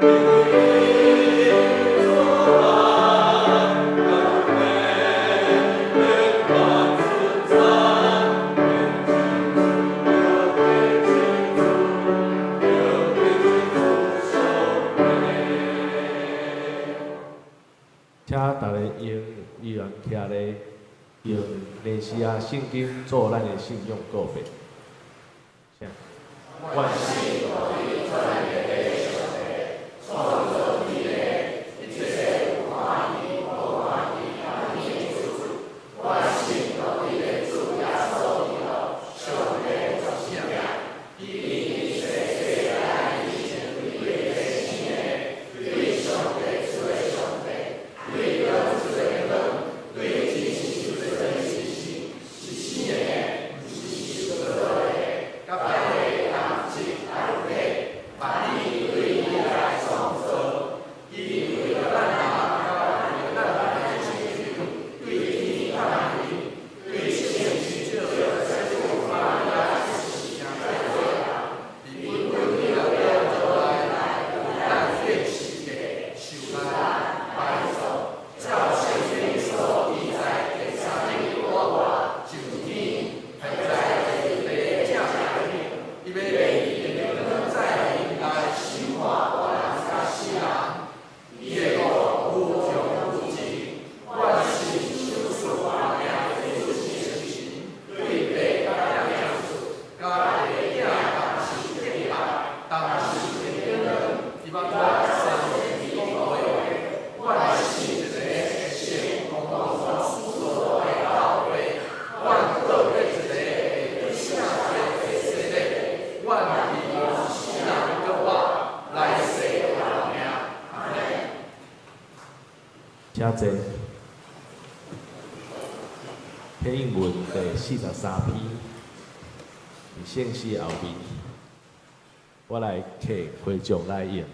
請逐家用依然徛咧，用尼西亞聖經做咱的信仰告白。請。我信獨一全能的上帝，創造天地一切有看見無看見的物事。我信獨一的主耶穌基督，上帝的獨生子，伊佇世世代以前對地生的，對上帝出的上帝，對光出的光，對真實出的真實，是生的，毋是受造的，佮父同質同體，萬物對伊來創造，伊為著咱人佮為著咱來拯救，對天降臨，對聖召祭司瑪利亞生在做人，佇本篤彼拉多手內，為咱釘十架，受難，埋葬，照聖經所記載第三日復活，上天，現在佇父正邊，伊欲來榮光再臨來審判活人佮死人，伊的國無窮無盡，我信賞賜活命的主聖神，對父佮囝出，佮父囝同受敬拜，同受榮光，伊捌講先知講的話，我信一个聖公共使徒的教會，阮倒咧一个會得聖潔的洗禮，阮期望死人復活，來世活命。阿們。請坐。啟應文第43篇，佇聖詩後面，我來客會眾來用。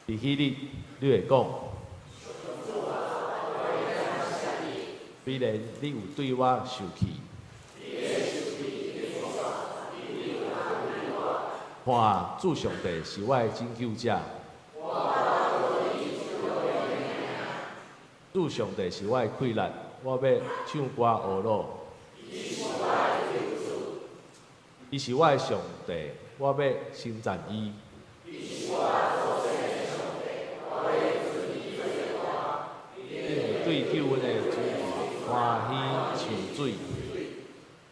佇彼日，你會講，雖然你有對我受氣，看主上帝是我的拯救者，主上帝是我的氣力，我欲唱歌呵咾。伊是我的上帝，我欲稱讚伊。恁會對救阮的主歡喜唱水。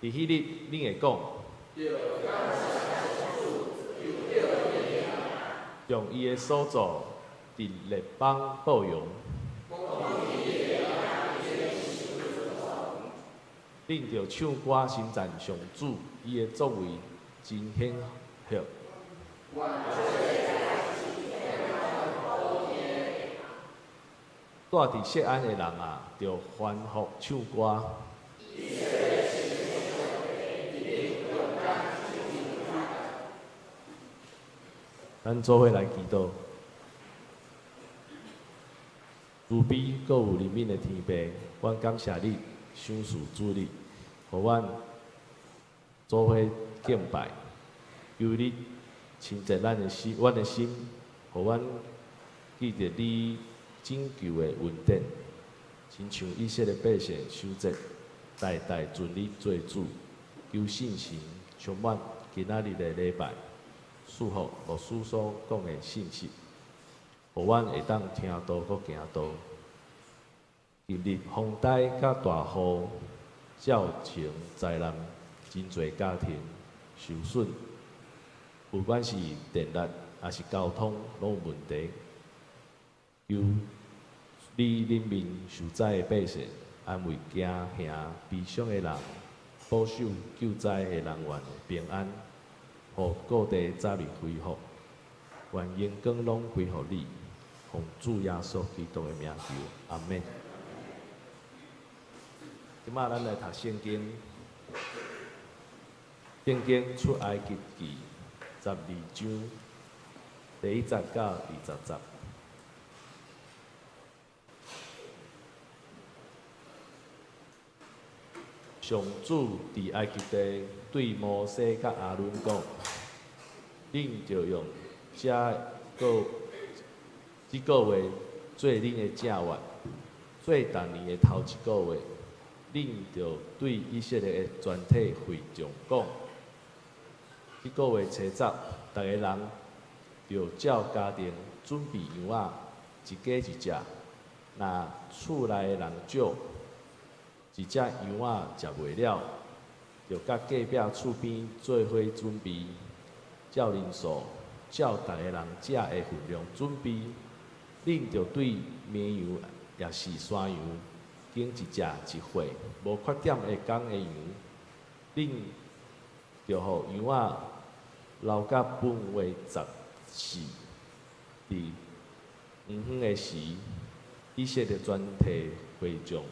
佇彼日，恁會講，將伊的所做佇列邦報揚。恁著唱歌稱讚上主，伊的作為真顯赫。住佇錫安的人啊，著歡呼唱歌。咱做伙來祈禱，慈悲閣有憐憫的天父，阮感謝你賞賜主日，予阮做伙敬拜，求你清潔咱的心，阮的心，予阮記著你拯救的恩典，親像以色列百姓守節，代代尊你做主，求聖神充滿今仔日的禮拜，賜福牧師所講的信息，予阮會當聽道閣行道。今日風台佮大雨，造成災難，真濟家庭受損，不管是電力抑是交通，攏有問題。求你憐憫受災的百姓，安慰驚嚇悲傷的人，保守救災的人員平安，予各地早日恢復。願榮光攏歸予你，奉主耶穌基督的名求，阿們。這擺咱來讀聖經，聖經出埃及記12章第1節到20節。上主佇埃及地對摩西佮亞倫講：恁著用這個這個月做恁的正月，做逐年的頭一個月，恁著對以色列的全體會眾講：這個月初十，逐个人著照家庭準備羊仔，一家一隻。若厝內的人少，一隻羊仔食袂了，著佮隔壁厝邊做伙準備，照人數，照逐个人食的份量準備。恁著對綿羊抑是山羊，揀一隻一歲無缺點的公的羊，恁著予羊仔留甲本月14，佇黃昏的時，以色列全體會眾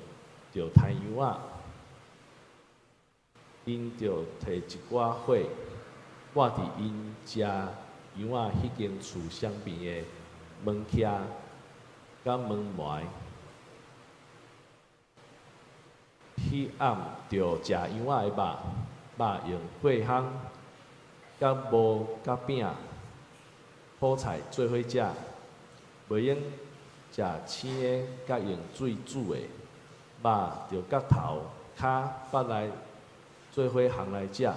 著刣羊仔，𪜶著提一寡火，抹佇𪜶食羊仔彼間厝雙邊的門徛佮門楣。彼暗著食羊仔的肉，肉用火烘，佮無酵餅、苦菜做伙食，袂用食生的，佮用水煮的，肉著佮頭、跤、腹內做伙烘來食。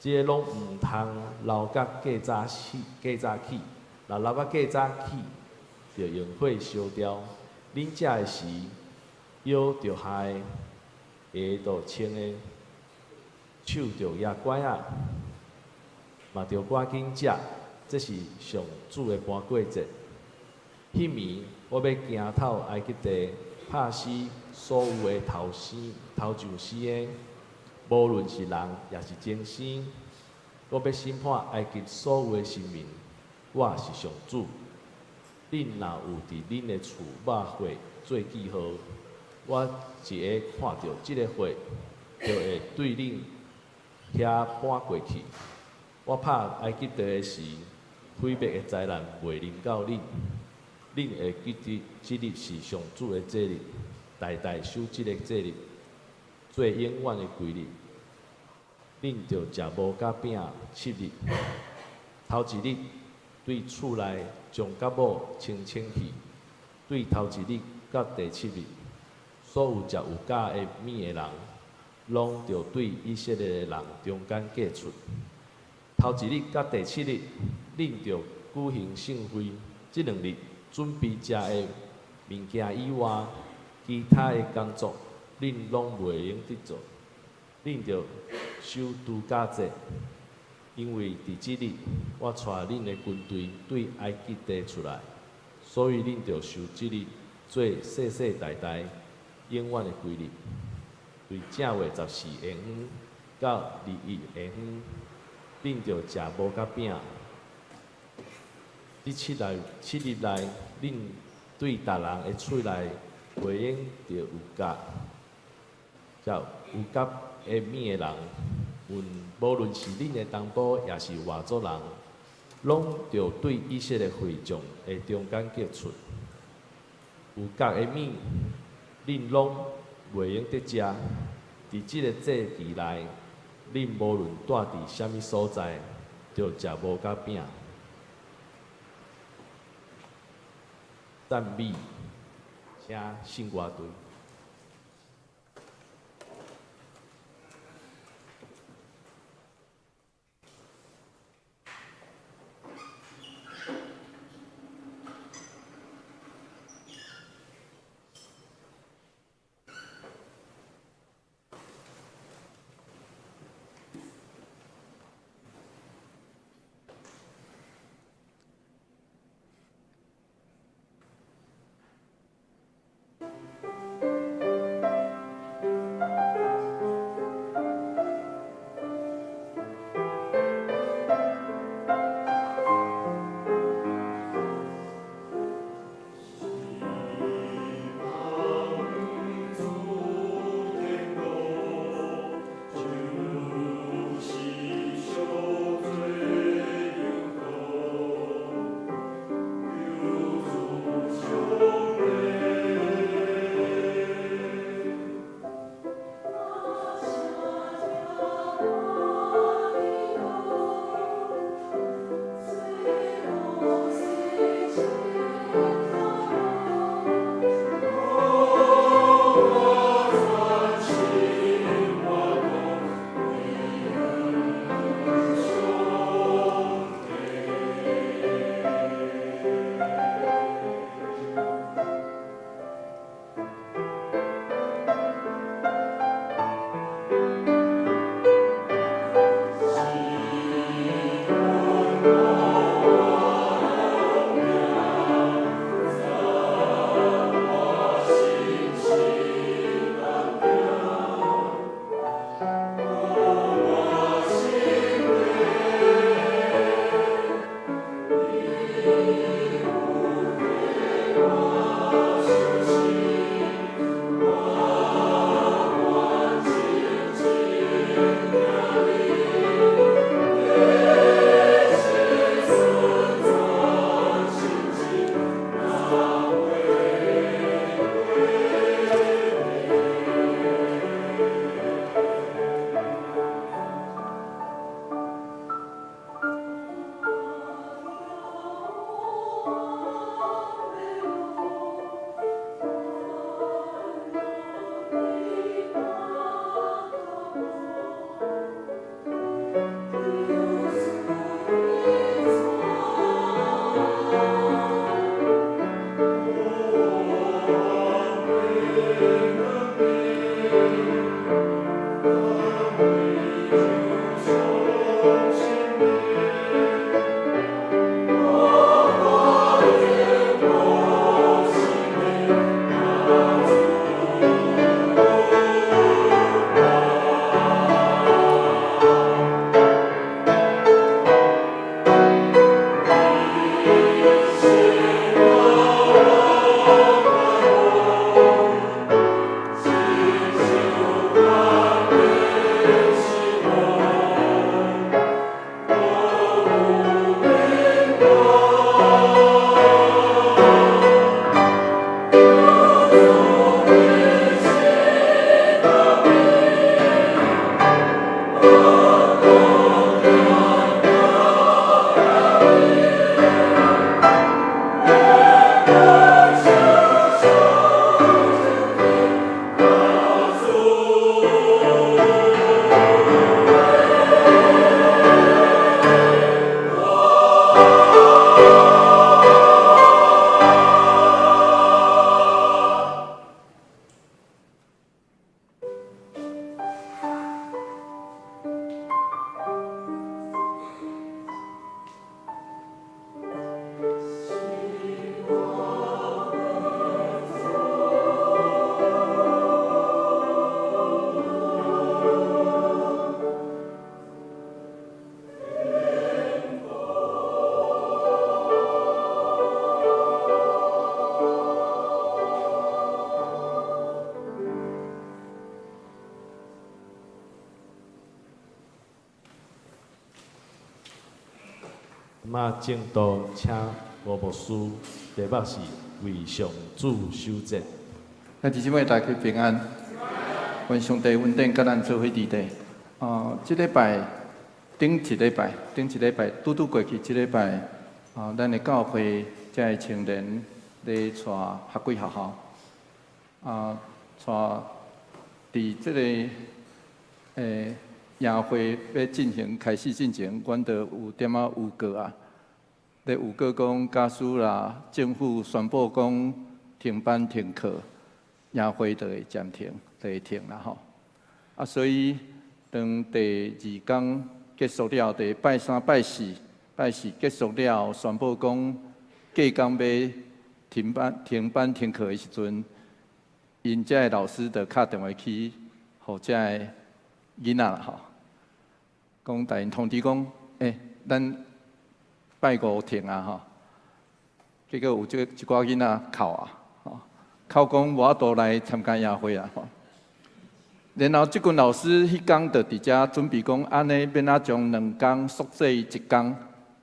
這个攏毋通留甲過早起，過早起，若留甲過早起，著用火燒掉。恁食的時，腰著害，鞋著穿的，手著攑拐仔，嘛著趕緊食。這是上主的盤過節。彼暝，我欲行透埃及地，拍死所有的頭生、頭上生的，無論是人抑是牲畜。我欲審判埃及所有的神明，我是上主。恁若有佇恁的厝抹血做記號，我一下看著這个血，就會對恁遐搬過去。我拍埃及地的時，毀滅的災難袂臨到恁。恁會記得這日是上主的節日，代代守這个節日，做永遠的規律。恁著食無酵餅7日，頭一日對厝內將酵母清清去，對頭一日到第七日，所有食有酵的物的人，攏著對以色列的人中間隔出。頭一日佮第七日，恁著舉行聖會，這兩日準備食的物件以外，其他的工作恁攏袂用得做。恁著守度假節，因為佇這日，我帶恁的軍隊對埃及地出來，所以恁著守這日做世世代代永遠的規律。對正月14下昏到21下昏，恁著食無酵餅。這7日內，恁對逐人的喙內袂用著有酵，食有酵的物的人，無論是恁的同胞，抑是外族人，攏著對以色列會眾的中間隔出。有酵的物，恁攏袂用得食。佇這个節期內，恁無論蹛佇啥物所在，著食無酵餅。讚美，請聖歌隊。馬正道請吳牧師，題目是為上主守節。兄弟姊妹，大家平安。願上帝恩典佮咱做伙佇底。啊，這禮拜頂一禮拜，頂一禮拜拄拄過去，這禮拜啊，咱的教會遮的青年咧帶學規學校，啊，帶佇這个營會欲進行開始進前，阮就有點仔預告啊，咧預告講，假使若政府宣布講停班停課，營會就會暫停，就會停啦吼。啊，所以當第二工結束了，第拜三、拜四、拜四結束了，宣布講隔工欲停班、停班停課的時陣，𪜶遮的老師就敲電話去，予遮的囡仔啦吼，講共𪜶通知講，欸，咱拜五停啊吼。結果有這一寡囡仔哭啊，吼，哭講無法度來參加營會啊吼。然後這群老師彼工就佇遮準備講，按呢欲按怎將兩工縮做一工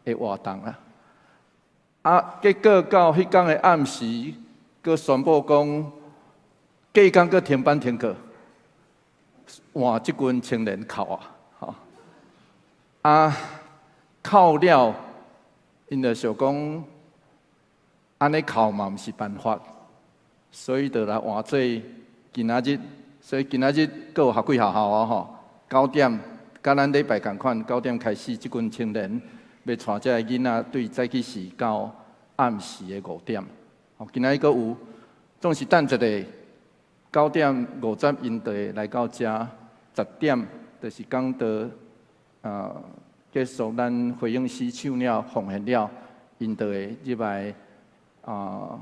的活動啊。啊，結果到彼工的暗時，閣宣布講，隔工閣停班停課，換這群青年哭啊，吼！啊，哭了，𪜶就想講，按呢哭嘛毋是辦法，所以就來換做今仔日。所以今仔日閣有學規學校哦吼，九點，佮咱禮拜仝款，九點開始，這群青年欲帶遮的囡仔對早起時到暗時的5點。吼，今仔日閣有，總是等一下，9點50𪜶就會來到遮，10點就是講到結束咱回應詩唱了奉獻了，𪜶就會入來啊。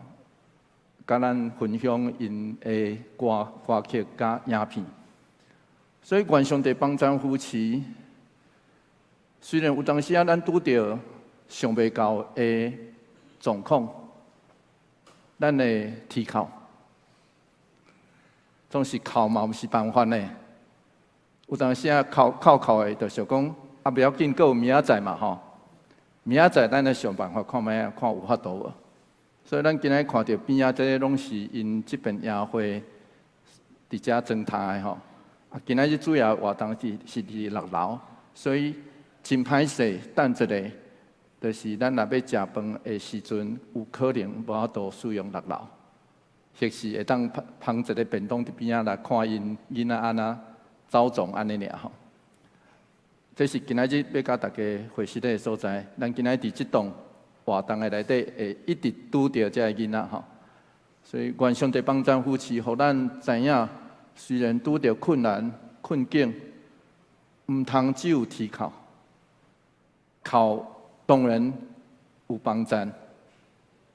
佮咱分享𪜶的歌歌曲佮影片，所以願上帝幫贊扶持。雖然有當時啊，咱拄著想袂到的狀況，咱會啼哭，總是哭嘛毋是辦法呢。有當時啊，哭哭哭的，就想講啊，袂要緊，閣有明仔載嘛吼。明仔載咱來想辦法看覓啊，看有法度無。所以咱今仔看著邊仔這個攏是𪜶這邊營會佇遮裝攤的吼。啊，今仔日主要活動是佇六樓，所以真歹勢，等一下，就是咱若欲食飯的時陣，有可能無法度使用六樓，或是會當放一個便當佇邊仔來看𪜶囡仔按怎走動按呢爾吼。這是今仔日欲共大家會師的所在。咱今仔日佇這棟活動的內底，會一直拄著這个囡仔吼。所以願上帝幫贊扶持，予咱知影，雖然拄著困難困境，毋通只有啼哭。哭當然有幫贊，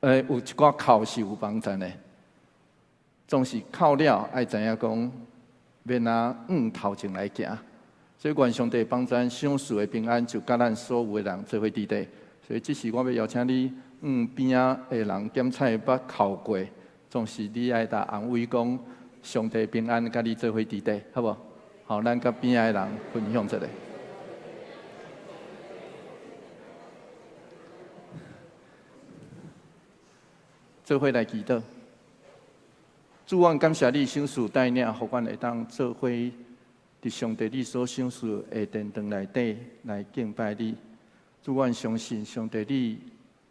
有一寡哭是有幫贊的，總是哭了愛知影講，欲按怎向頭前來行。所以願上帝幫贊，賞賜的平安就佮咱所有的人做伙佇底。所以這時我欲邀請你，向邊仔的人檢查捌哭過，總是你愛共安慰講，上帝平安佮你做伙佇底，好無？好，咱佮邊仔的人分享一下。做伙來祈禱，主，阮感謝你賞賜帶領，予阮會當做伙佇上帝你所賞賜的殿堂內底來敬拜你。主，阮相信上帝你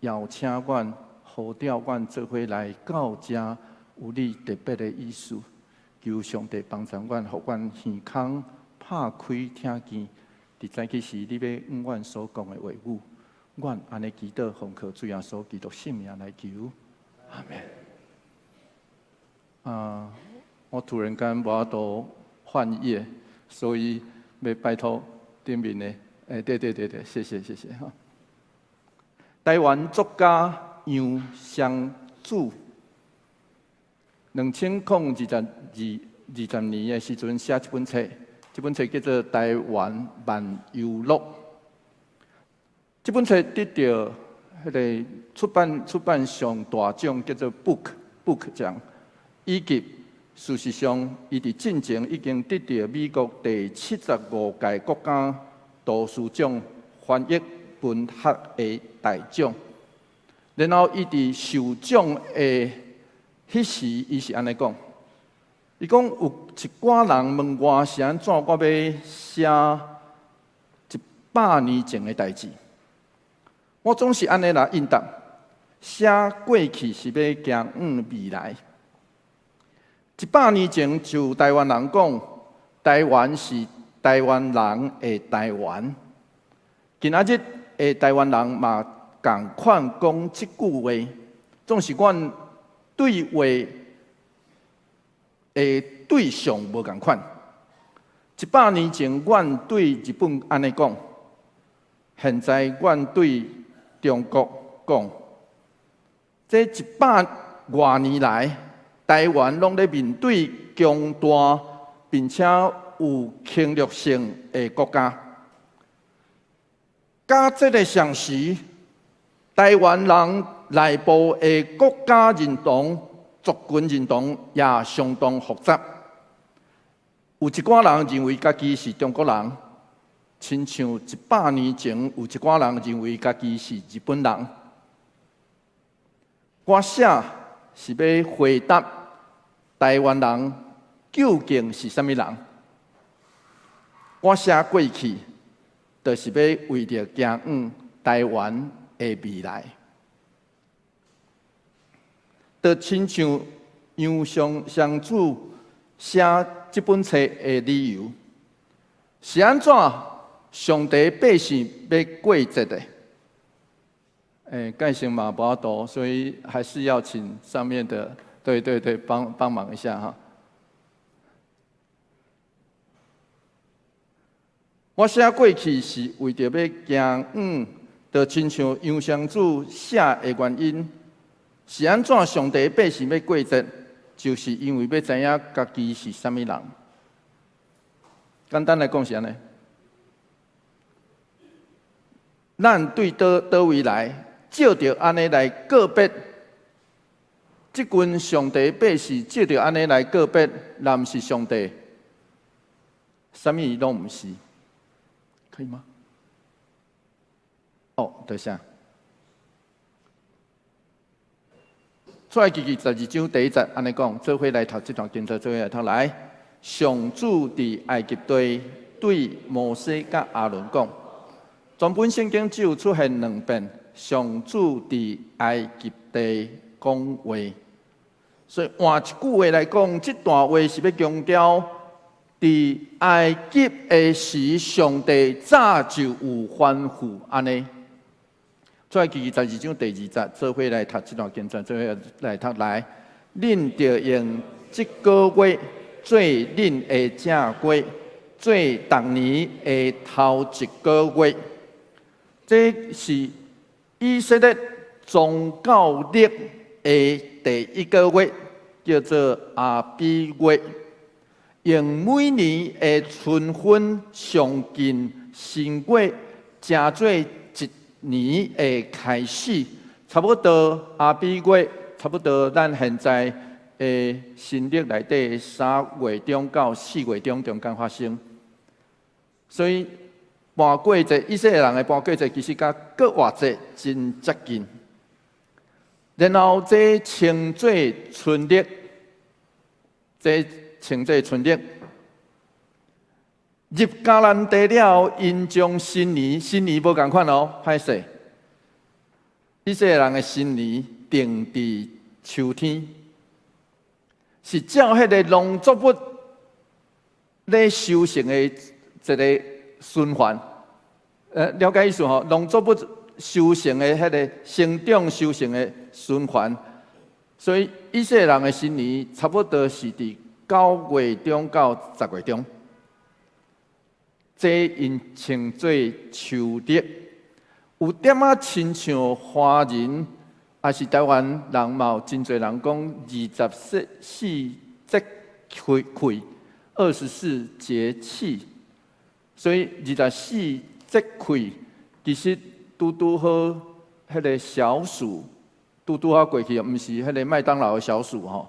邀請阮、呼召阮做伙來到遮，有你特別的意思。求上帝幫助阮，予阮耳孔拍開聽見，佇早起時你欲向阮所講的話語，阮按呢祈禱，奉靠主耶穌基督聖名來求。阿們。啊，我突然間無法度換頁，所以欲拜託頂面的，欸，對對對對，謝謝謝謝哈。台灣作家楊雙子，2020年的時陣寫這本冊，這本冊叫做《台灣漫遊錄》。這本冊得著彼个出版上大獎叫做 Booker 獎，以及事實上，伊佇進前已經得著美國第75屆國家圖書獎翻譯文學的大獎。然後伊佇受獎的彼時，伊是按呢講：伊講有一寡人問我是按怎，我欲寫一百年前的代誌，我總是按呢來應答：寫過去是欲行向未來。一百年前就台灣人講，台灣是台灣人的台灣。今仔日的台灣人嘛仝款講這句話，總是阮對話的對象無仝款。一百年前，阮對日本按呢講，現在阮對中國講。這一百外年來，台灣攏咧面對強大並且有侵略性的國家。佮這个同時，台灣人內部的國家認同、族群認同也相當複雜。有一寡人認為家己是中國人，親像一百年前有一寡人認為家己是日本人。我寫是欲回答台灣人究竟是啥物人。我寫過去，就是欲為著行向台灣的未來。就親像楊雙子寫這本冊的理由，是按怎上帝百姓欲過節的？蓋先嘛無法度，所以還是要請上面的，對對對，幫幫忙一下哈。我寫過去是為著欲行向，就親像楊雙子寫的原因，是按怎上帝百姓欲過節，就是因為欲知影家己是啥物人。簡單來講是按呢，咱對佗佗位來，照著按呢來告別，這群上帝百姓照著按呢來告別，若毋是上帝，啥物攏毋是，可以嗎？哦，多謝。出埃及記12章第一節按呢講，做伙來讀這段經，做伙來讀來。上主佇埃及地對摩西佮亞倫講，全本聖經只有出現兩遍。上主佇埃及地講話，所以換一句話來講，這段話是欲強調，佇埃及的時，上帝早就有吩咐按呢。出埃及記十二章第二節，做伙來讀這段經節，做伙來讀來。恁著用這個月做恁的正月，做逐年的頭一個月。這是以色列宗教曆的第一個月，叫做亞比月。用每年的春分上近新月，成做一年的開始。差不多亞比月，差不多咱現在的新曆內底3月中到4月中中間發生。所以盤過節，以色列人的盤過節其實佮復活節真接近。然後這稱做春曆，這稱做春曆。入迦南地了，𪜶將新年，新年無仝款哦，歹勢。以色列人的新年定佇秋天，是照彼个農作物咧收成的一个循環。了解意思吼？農作物收成的彼个生長收成的循環，所以以色列人的新年差不多是佇9月中到10月中。這𪜶稱做秋曆，有點仔親像華人，抑是台灣人嘛有真濟人講二十四節氣，24節氣，所以二十四節氣其實拄拄好，彼个小暑拄拄好過去，毋是彼个麥當勞的小暑吼。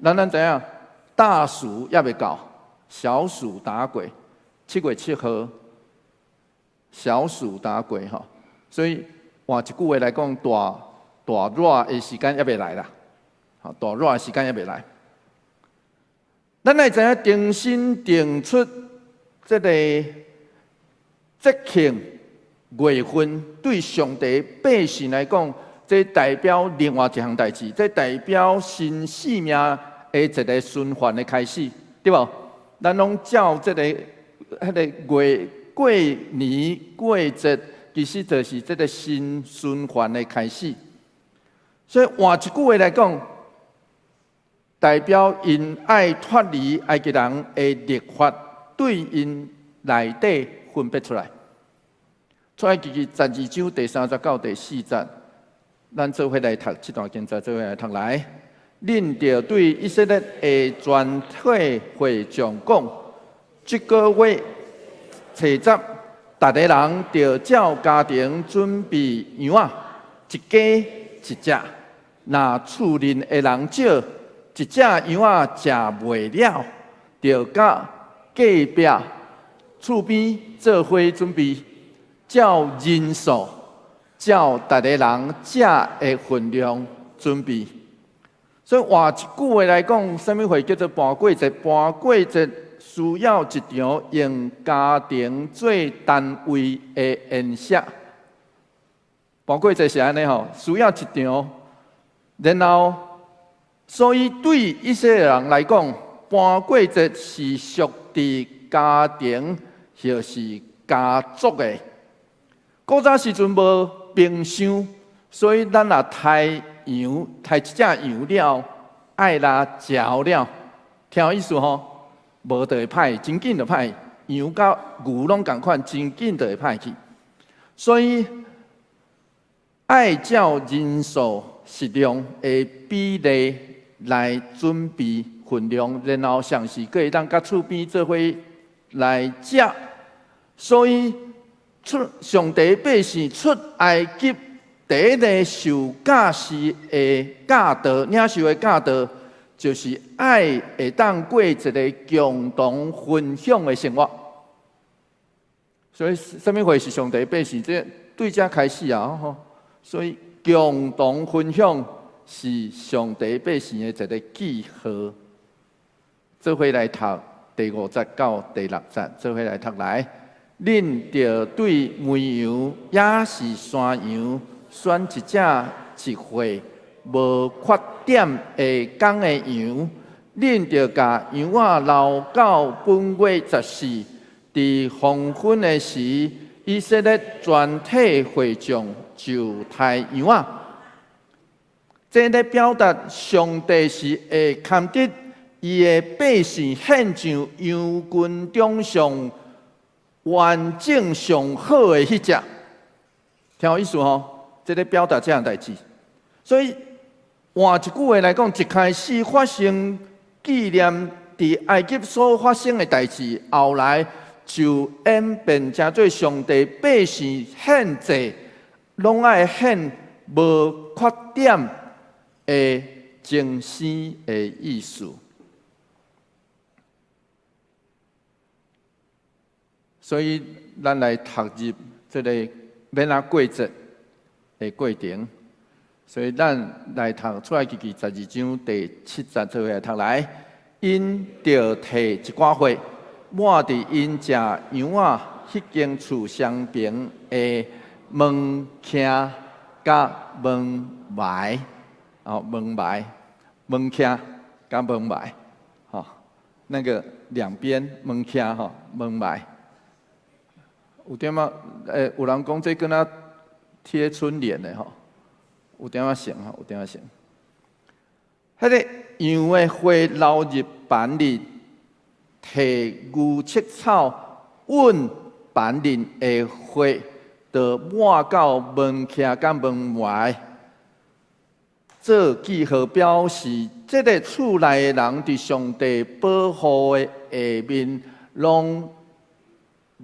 咱知影，大暑猶未到，小暑打過，7月7號，小暑打鬼吼。所以換一句話來講，大大熱的時間猶未來啦，吼，大熱的時間猶未來。咱愛知影重新定出這个節慶月份，對上帝百姓來講，這代表另外一項代誌，這代表新生命的一個循環的開始，對無？咱攏照這个彼个月過年過節，其實就是這個新循環的開始。所以換一句話來講，代表𪜶愛脫離埃及人的律法，對𪜶內底分別出來。出埃及記12章第3節到第4節，咱做伙來讀這段經節，做伙來讀來。恁著對以色列的全體會眾講，這個月初十，逐个人著照家庭準備羊仔，一家一隻。若厝內的人少，一隻羊仔食袂了，著佮隔壁厝邊做伙準備，照人數，照逐个人食的份量準備。所以換一句話來講，啥物會叫做盤過節？盤過節需要一場用家庭做單位的宴席。盤過節是按呢吼，需要一場，然後，所以對以色列人來講，盤過節是屬佇家庭或是家族的。古早時陣無冰箱，所以咱若殺羊，殺一隻羊了，愛來嚼了，聽有意思吼？無就會歹，真緊就歹。羊佮牛攏仝款，真緊就會歹去。所以愛照人數食量的比例來準備份量，然後上是閣會當佮厝邊做伙來食。所以出上帝百姓出埃及第一个受教示的教導，領受的教導，就是愛會當過一个共同分享的生活。所以，啥物會是上帝百姓？這對這開始啊，吼！所以共同分享是上帝百姓的一个記號。做伙來讀第5節到第6節，做伙來讀來。恁著對綿羊抑是山羊，選一隻一歲無缺點的公的羊，恁著共羊仔留到本月14，佇黃昏的時，以色列全體會眾就殺羊仔。這咧表達上帝是會堪得伊的百姓獻上羊群中上完整上好的彼隻，聽有意思吼？這咧表達這樣代誌。所以換一句話來講，一開始發生紀念佇埃及所發生的代誌，後來就演變成做上帝百姓獻祭，攏愛獻無缺點的精神的意思。所以，咱來讀入這个欲按怎過節的過程。所以，咱來讀出埃及記12章第7節，做伙來讀來。𪜶著提一寡血，抹佇𪜶食羊仔彼間厝雙爿的門徛佮門楣，哦，門楣、門徛佮門楣，吼，那個兩邊門徛吼，門楣。有點仔，有人講這敢若貼春聯的吼，有點仔像吼，有點仔像。彼个羊的血流入板裡，提牛膝草塭板裡的血，就抹到門徛佮門楣，做記號，表示這个厝內的人佇上帝保護的下面，攏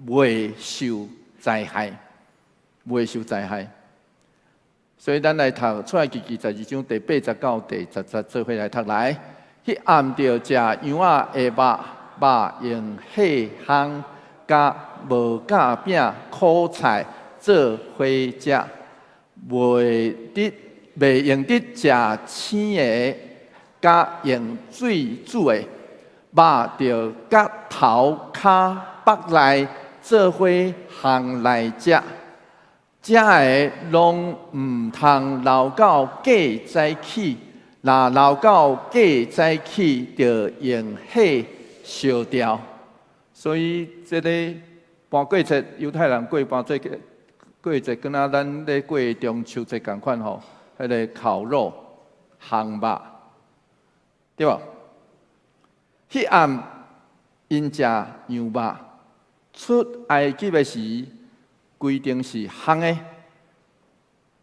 袂受災害，袂受災害。所以咱來讀出埃及記12章第8節到第10節，做伙來讀來。彼暗著食羊仔的肉，肉用火烘，佮佮無酵餅苦菜做伙食，袂用得食生的，佮用水煮的。肉著佮頭跤腹內做伙烘來食，食的攏毋通留到過早起，若留到過早起，就用火燒掉。所以這个盤過節，猶太人過盤過節，敢若咱咧過中秋節仝款吼，彼个烤肉、烘肉，對無？彼暗𪜶食羊肉，出埃及的時規定是烘的，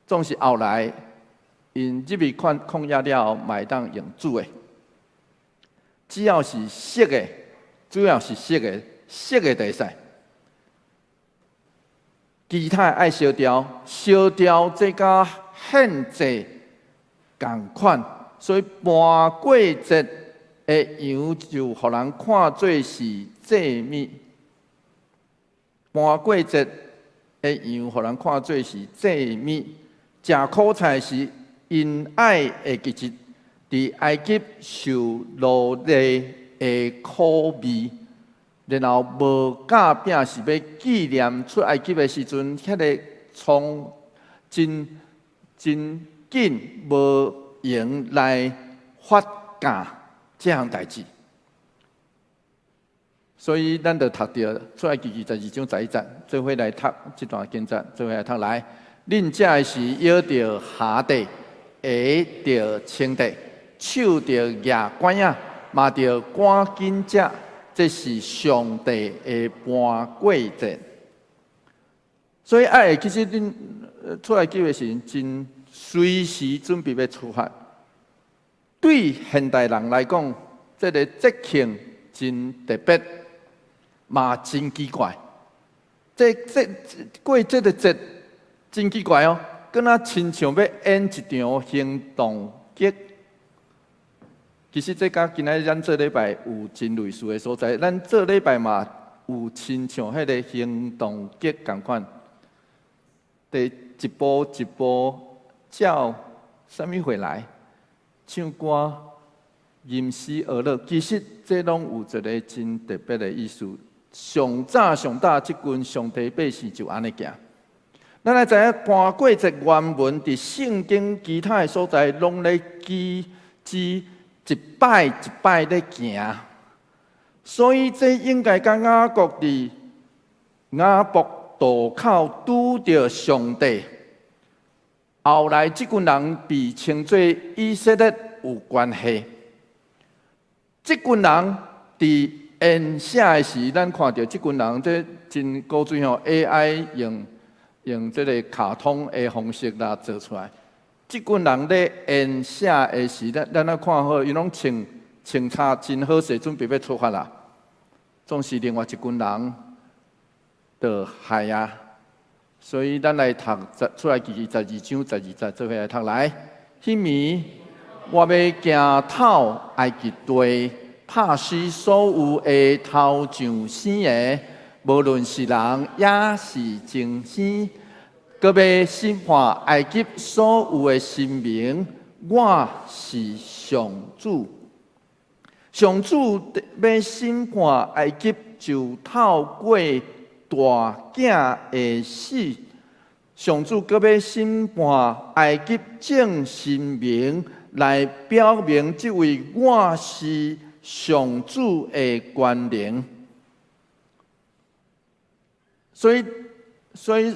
總是後來𪜶入去曠野了後，嘛會當用煮的。只要是熟的，主要是熟的，熟的就會使。其他愛燒掉，燒掉這佮獻祭仝款，所以盤過節的羊就予人看做是祭物。盤過節的羊予人看做是祭物。食苦菜是𪜶愛會記得佇埃及受奴隸的苦味，然後無酵餅是欲紀念出埃及的時陣，彼个倉真真緊無閒來發酵這項代誌。所以咱就讀著出埃及記12章11節，做伙來讀這段經節，做伙來讀來。恁食的時，腰著下底，鞋著穿底，手著舉拐仔，嘛著趕緊食。這是上帝的盤過節。所以愛會其實恁出埃及的時，真隨時準備欲出發。對現代人來講，這个節慶真特別，嘛真奇怪。這過這个節真奇怪哦，敢若親像欲演一場行動劇。其實這佮今仔日咱做禮拜有真類似的所在，咱做禮拜嘛有親像彼个行動劇仝款，佇一步一步照啥物貨來唱歌、吟詩歌樂，其實這攏有一个真特別的意思。上早上早，這群上帝百姓就按呢行。咱來知影盤過節原文佇聖經其他的所在，攏咧記指一擺一擺咧行，所以這應該佮雅各佇雅博渡口拄著上帝。後來這群人被稱做以色列有關係。這群人佇演寫的時，咱看著這群人這真古錐吼，AI 用這个卡通的方式來做出來。這群人咧演寫的時，咱來看好，𪜶攏穿穿插真好勢，準備欲出發啦。總是另外一群人就害啊。所以咱來讀出埃及記12章12節，做伙來讀來。彼暝我欲行透埃及地，拍死所有的頭上生的，無論是人抑是牲畜，閣欲審判埃及所有的神明。我是上主。上主欲審判埃及，就透過大囝的死。上主閣欲審判埃及眾神明，來表明這位我是上主的權能。所以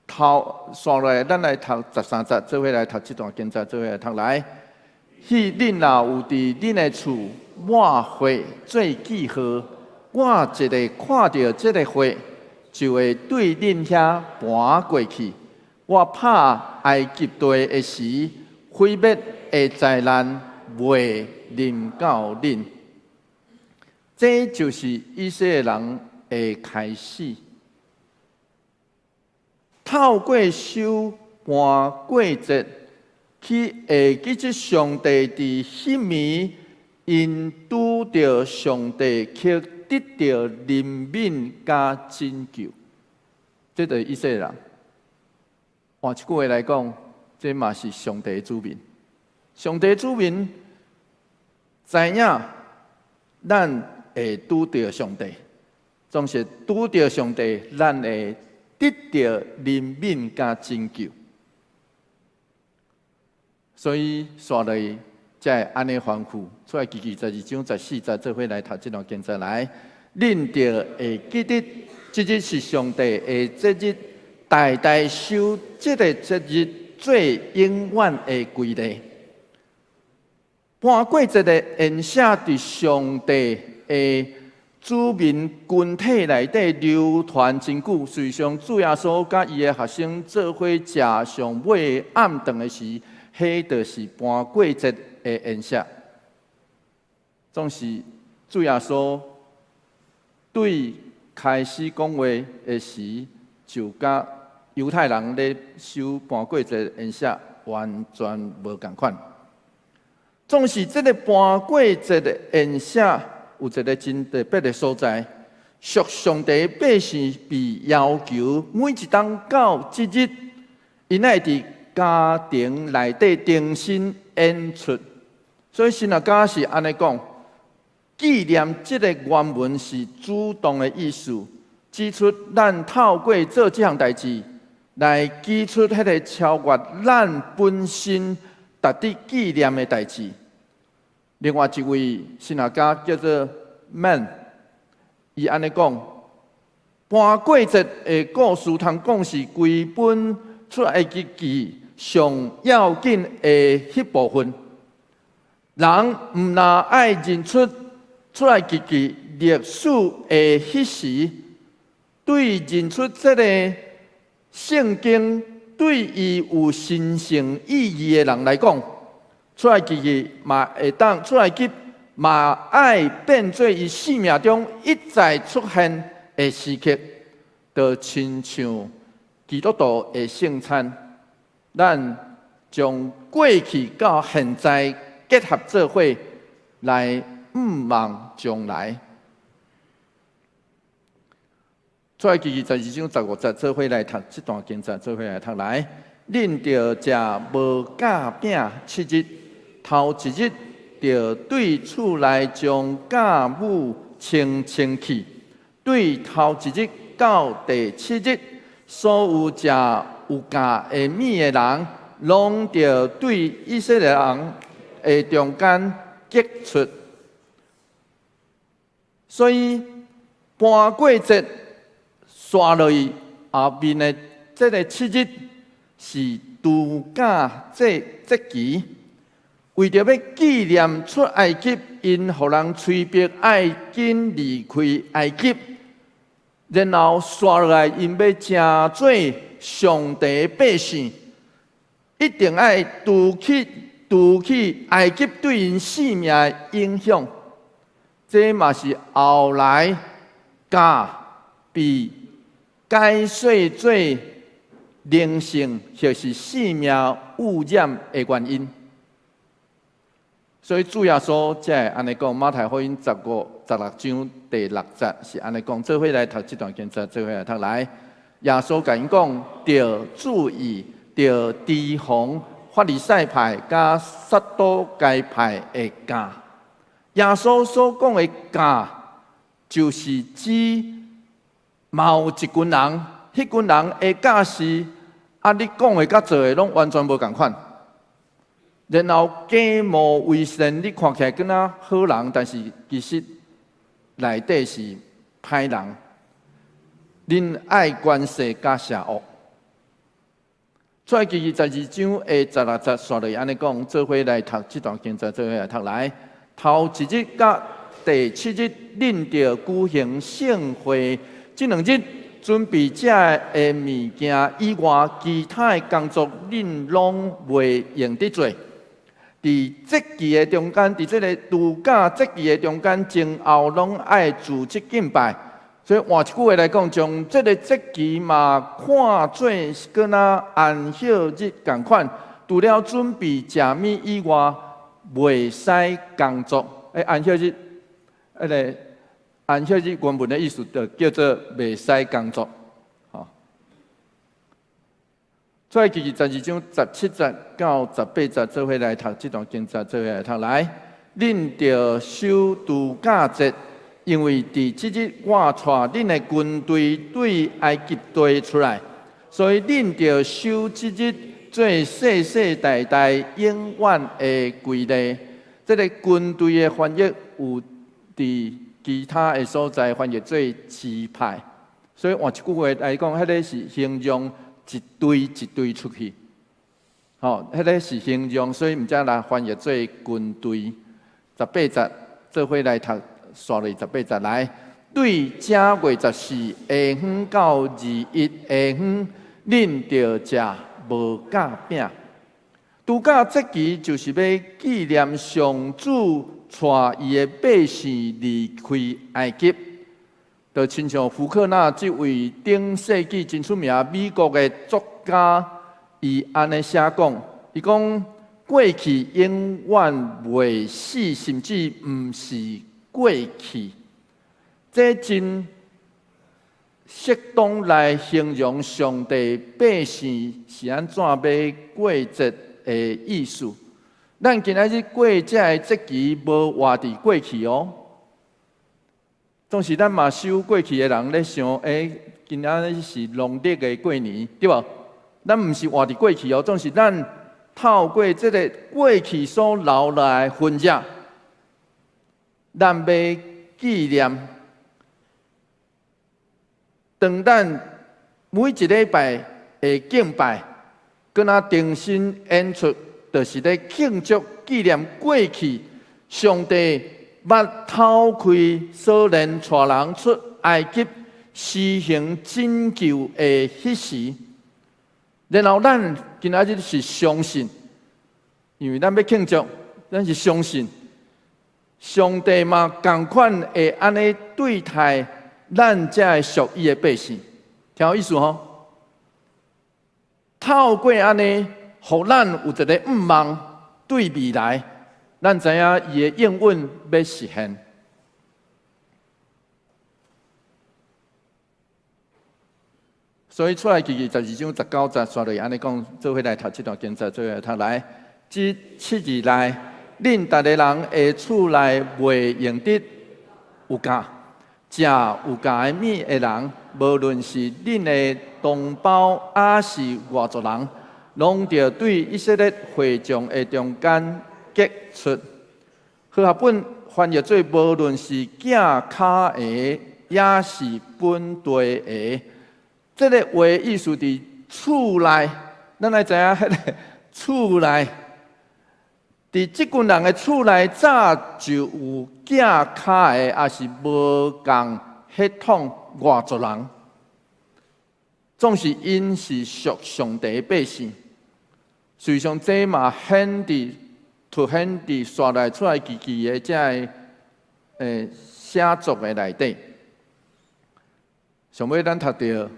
頭紲落來，咱來讀13節，做伙來讀這段經節，做伙來讀來。彼恁若有佇恁的厝抹血做記號，我一个看著這个血，就會對恁遐盤過去。我拍埃及地的時，毀滅的災難袂臨到恁。這就是以色列人的開始。透過守盤過節，去會記得上帝佇彼暝，𪜶拄著上帝卻得著憐憫佮拯救。這就是以色列人。換一句話來講，這嘛是上帝的子民。上帝子民知影咱會拄著上帝，總是拄著上帝，咱會得著憐憫佮拯救。所以，紲落去才會按呢吩咐，出埃及記十二章十四節，做伙來讀這段經節來。恁著會記得，這日是上帝的節日，代代守這个節日做永遠的規例。盤過節的宴席佇上帝的子民群體內底流傳真久。事實上，主耶穌佮伊的學生做伙食上尾暗頓的時，彼就是盤過節的宴席。總是主耶穌對開始講話的時，就佮猶太人咧守盤過節宴席完全無仝款。總是這个盤過節的宴席有一个真特別的所在，屬上帝百姓被要求每一冬到這日，𪜶愛佇家庭內底重新演出。所以神學家是按呢講，紀念這个原文是主動的意思，指出咱透過做這項代誌來記出彼个超越咱本身值得紀念的代誌。另外一位神學家叫做 Man，伊按呢講，盤過節的故事通講是規本出埃及記上要緊的彼部分。人毋但愛認出出埃及記歷史的彼時，對認出這个聖經對伊有神聖意義的人來講，出埃及記嘛會當出埃及嘛愛變做伊生命中一再出現的時刻，就親像基督徒的聖餐，咱將過去到現在結合做伙來向望將來。出埃及記十二章十五節，做伙來讀這段經節，做伙來讀來。恁著食無酵餅七日，頭一日著對厝內將酵母清清去。對頭一日到第七日，所有食有酵的物的人，攏著對以色列人的中間革出。所以盤過節紲落去後面的這个七日是除酵節節期，為著欲紀念出埃及，𪜶予人催逼愛緊離開埃及，然後紲落來，𪜶欲成做上帝百姓，一定愛除去埃及對𪜶性命的影響。這嘛是後來酵被解說做靈性或是生命污染的原因。所以主耶穌才會按呢講，馬太福音15、16章第六節是按呢講，做伙來讀這段經節，做伙來讀來。耶穌共𪜶講，著注意，著提防法利賽派佮撒都該派的酵。耶穌所講的酵，就是指某一群人，彼群人的教示，啊，你講的佮做的攏完全無仝款。然後假冒為善，你看起來敢若好人，但是其實內底是歹人。恁愛權勢佮邪惡。出埃及記十二章的十六節，紲落按呢講，做伙來讀這段經節，做伙來讀來。頭一日佮第七日，恁著舉行聖會，這兩日準備這的物件以外，其他的工作恁攏袂用得做。佇節期的中間，佇這个度假節期的中間，前後攏愛組織敬拜。所以換一句話來講，將這个節期嘛看做是敢若安息日仝款，除了準備食物以外，袂使工作。欸，安息日，彼个安息日原文的意思就叫做袂使工作。吼，出埃及記12章17節到18節，做伙來讀這段經節，做伙來讀來。恁著守度假節，因為佇這日我帶恁的軍隊對埃及地出來，所以恁著守這日做世世代代永遠的規例。這個軍隊的翻譯有佇其他的所在翻譯做支派，所以換一句話來講，彼個是形容一隊一隊出去，吼，彼個是形容，所以毋才來翻譯做軍隊。十八節做伙來讀，煞落十八節來，對正月十四下昏到21下昏，恁著食無酵餅。度假節期就是欲紀念上主帶伊的百姓離開埃及，就親像福克納這位頂世紀真出名美國的作家，伊按呢寫講，伊講過去永遠袂死，甚至毋是過去。這真適當來形容上帝百姓是按怎欲過節的意思。咱今仔日過這个節期，無活佇過去哦。總是咱嘛守過去的人咧想，欸，今仔日是農曆的過年，對無？咱毋是活佇過去哦，總是咱透過這个過去所留落來痕跡，咱欲紀念。當咱每一禮拜的敬拜，閣若重新演出，就是咧慶祝紀念過去上帝捌透開鎖鏈帶人出埃及施行拯救的彼時。然後咱今仔日是相信，因為咱欲慶祝，咱是相信上帝嘛仝款會按呢對待咱這个屬伊的百姓，聽有意思吼？透過按呢，予咱有一个向望對未來，咱知影伊的應允欲實現。所以出埃及記12章19節，煞落按呢講，做伙來讀這段經節，做伙來讀來。這七日內，恁逐个人的厝內袂用得有酵，食有酵的物的人，無論是恁的同胞，抑是外族人，攏著對以色列會眾的中間革出。和合本翻譯做，無論是寄跤的，抑是本地的。這个話意思佇厝內，咱愛知影彼个厝內，佇這群人的厝內，早就有寄跤的，抑是無仝血統外族人，總是𪜶是屬上帝的百姓。事實上，這嘛顯佇凸顯佇煞來出埃及記的這个寫作的內底。上尾咱讀著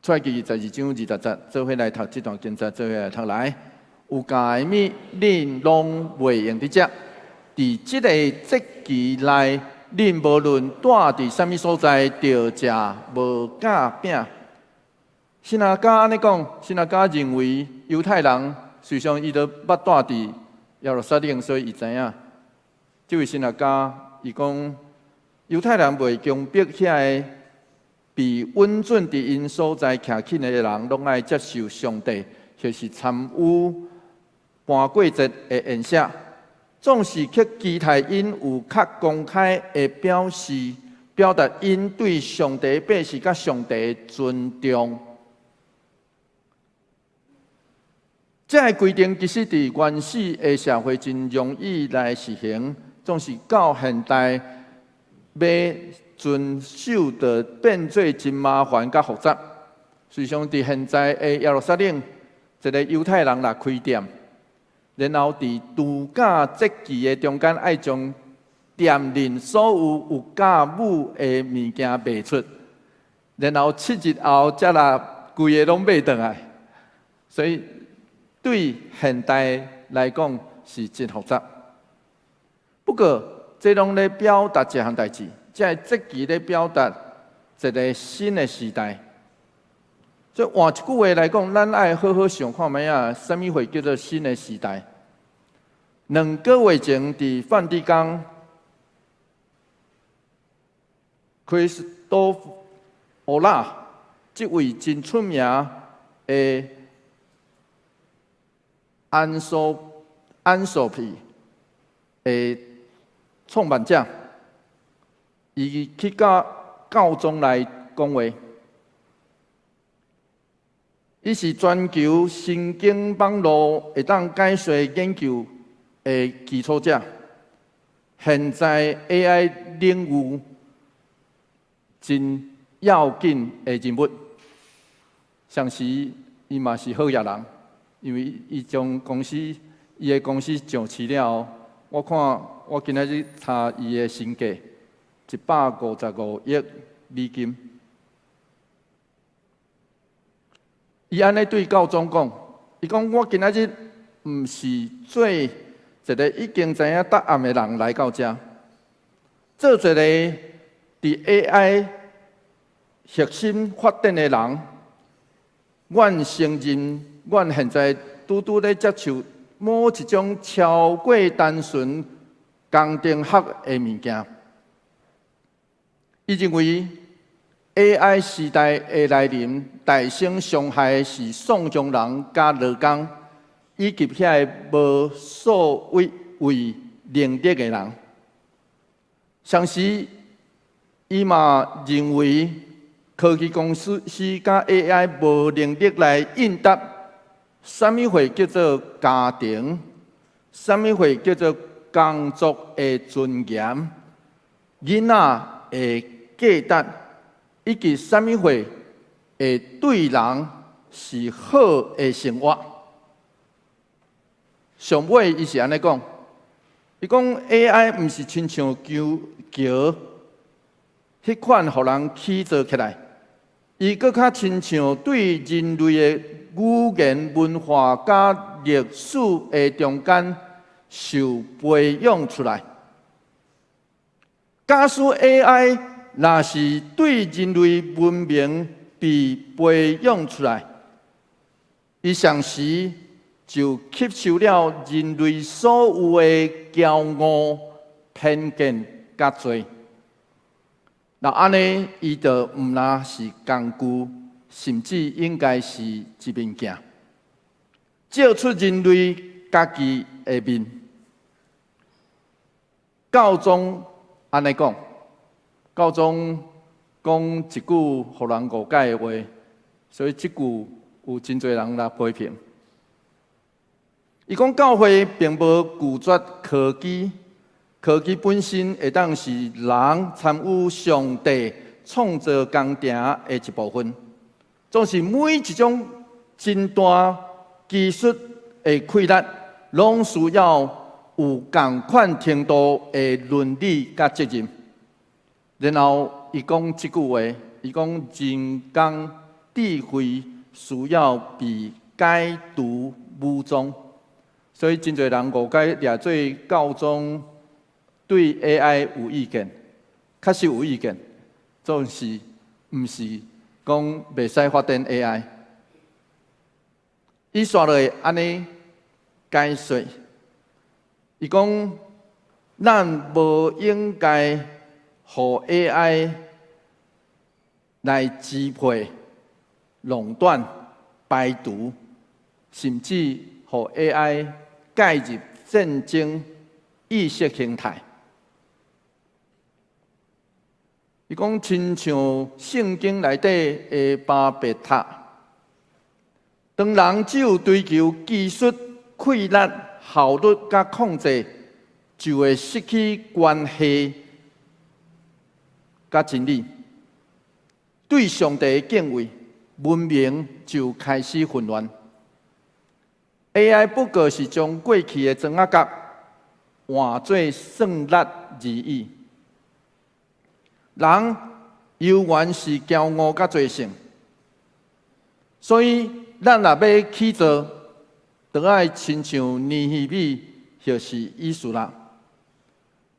出埃及記12章20節，做伙來讀這段經節，做伙來讀來。有酵的物，恁攏袂用得食。佇這个節期內，恁無論住佇啥物所在，著食無酵餅。神學家按呢講，神學家認為猶太人事實上伊都捌住佇耶路撒冷，所以伊知影。這位神學家伊講，猶太人袂強迫遐個被允准佇𪜶所在徛起的人，攏愛接受上帝，或是參與盤過節的宴席，總是去期待𪜶有較公開的表示，表達𪜶對上帝百姓佮上帝的尊重。這个規定其實佇原始的社會真容易來實行，總是到現代欲遵守就變做真麻煩佮複雜。事實上，佇現在的耶路撒冷，一个猶太人若開店，然後佇度假節期的中間，愛將店內所有有酵母的物件賣出，然後7日後才來規个攏買轉來。所以對現代來講是真複雜。不過，這攏咧表達一項代誌，這个節期咧表達一个新的時代。所以換一句話來講，咱愛好好想看覓仔，啥物會叫做新的時代？2個月前，佇梵蒂岡，克里斯多奧拉這位真出名的安索皮的創辦者，伊去佮教宗來講話。伊是全球神經網路會當解說研究的基礎者。現在 AI 領域真要緊的人物，同時伊嘛是好額人，因為伊將公司伊的公司上市了後，我看我今仔日查伊的身價，155億美金。伊按呢對教宗講，伊講我今仔日毋是做一个已經知影答案的人來到遮，做一个佇 AI 核心發展的人。阮承認，阮現在拄拄咧接受某一種超過單純工程學的物件。伊認為 AI 時代的來臨，大先傷害的是喪窮人佮勞工，以及遐个無數位為能力的人。同時，伊嘛認為科技公司是佮 AI 無能力來應答，啥物會叫做家庭，啥物會叫做工作的尊嚴，囡仔的價值，以及啥物會會對人是好的生活。上尾伊是按呢講，伊講 AI 毋是親像橋橋彼款予人起造起來，伊閣較親像對人類的語言、文化佮歷史的中間受培養出來。假使 AI 若是對人類文明被培養出來，伊同時就吸收了人類所有的驕傲、偏見佮罪。若按呢，伊就毋但是工具，甚至應該是一面鏡，照出人類家己的面。教宗按呢講，教宗講一句予人誤解的話，所以這句有真濟人來批評。伊講教會並無拒絕科技，科技本身會當是人參與上帝創造工程的一部分。總是每一種真大技術的開發，攏需要有仝款程度的倫理佮責任。然後伊講這句話，伊講人工智慧需要被解除武裝，所以真濟人誤解掠做教宗對 AI 有意見，確實有意見，總是毋是講袂使發展 AI。伊紲落來按呢解說，伊講咱無應該予 AI 來支配、壟斷、排除，甚至予 AI 介入戰爭意識形態。伊講親像聖經內底的巴別塔，當人只有追求技術、氣力、效率佮控制，就會失去關係佮真理。對上帝的敬畏，文明就開始混亂。AI 不過是將過去的磚仔角換做算力而已。人猶原是驕傲佮罪性，所以咱若欲起造，就愛親像尼希米或是以斯拉，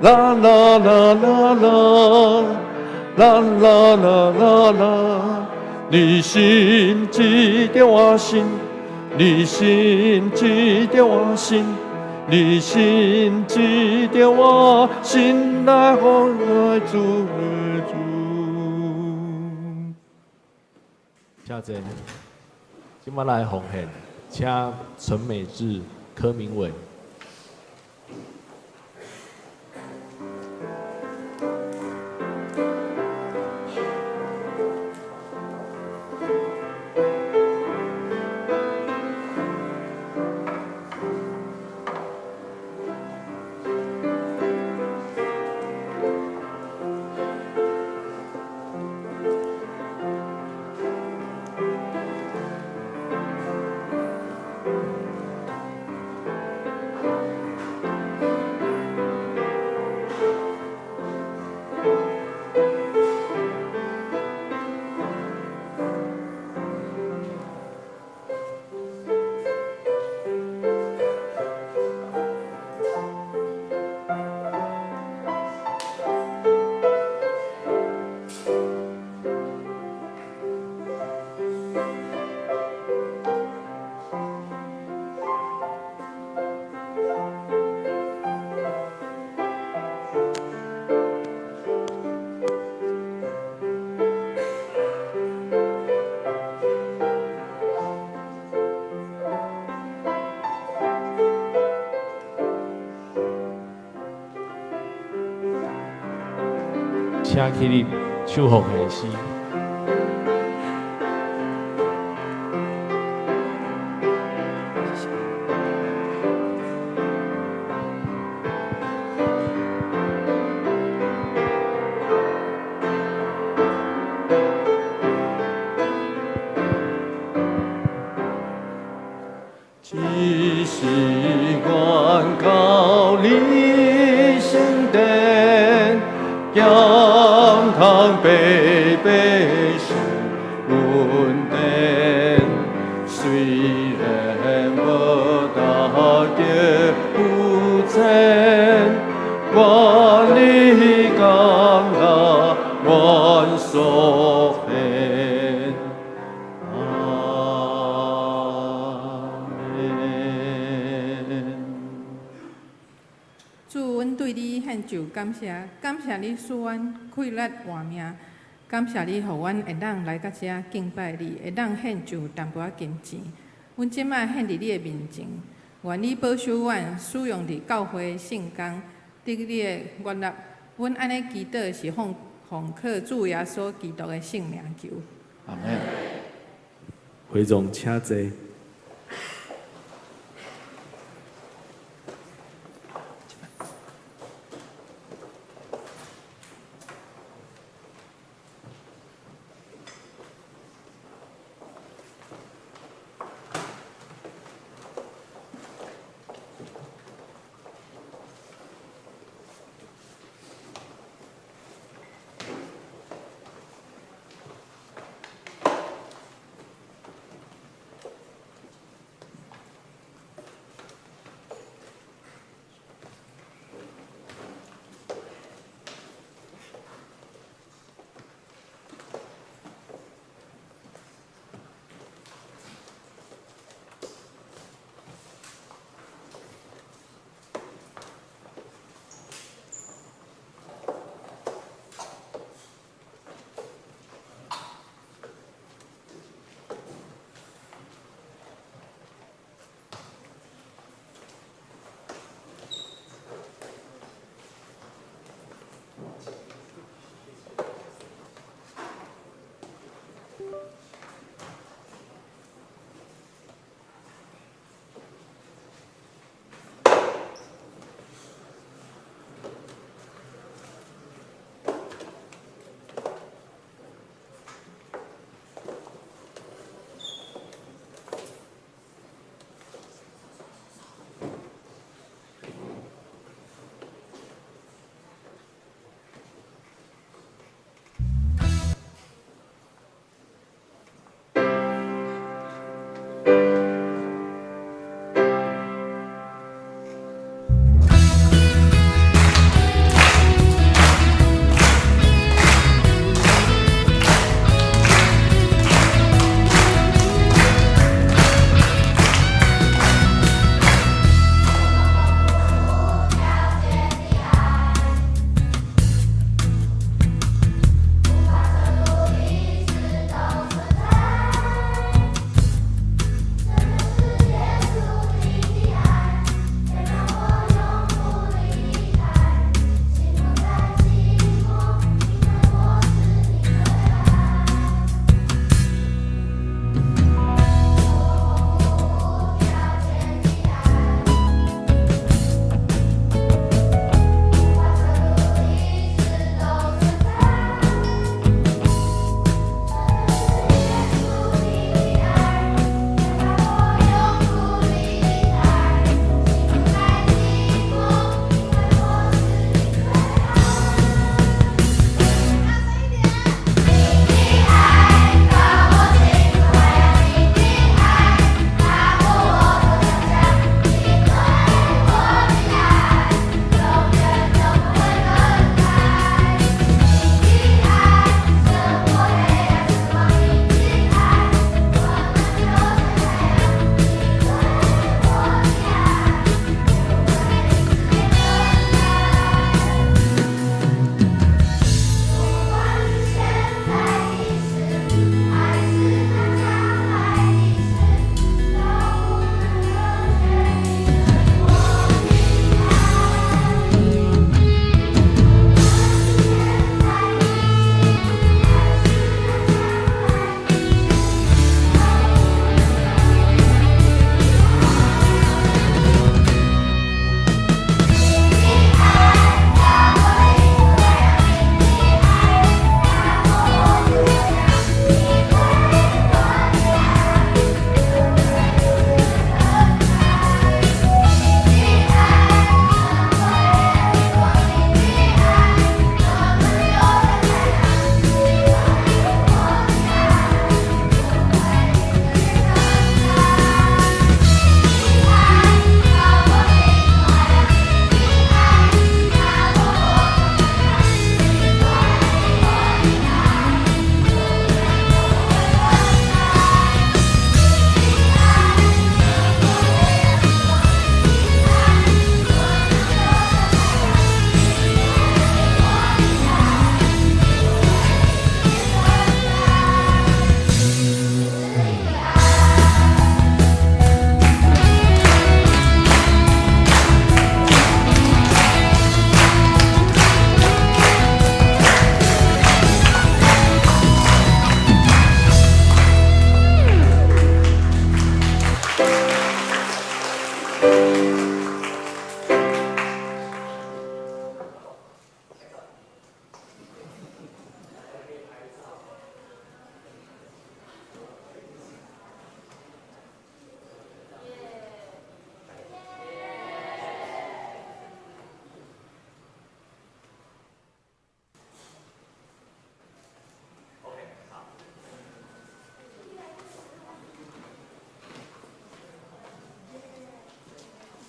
啦啦啦啦啦，啦啦啦啦啦，你心記著我心，你心記著我心，你心記著我心來奉愛主主。請坐，這擺來奉獻，請陳美智、柯明偉。請起立，唱奉獻詩。只是願到你聖殿，減通白白受恩典，雖然無達極有錢，願你甘納阮所獻。阿們。主，阮對你獻上感謝，感謝你賜阮氣力活命，感謝你予阮會當來到遮敬拜你，會當獻上淡薄仔金錢。阮這擺獻佇你的面前，願你保守阮，使用佇教會聖工，得你的悅納。阮按呢祈禱是奉靠主耶穌基督的聖名求。阿們。會眾請坐。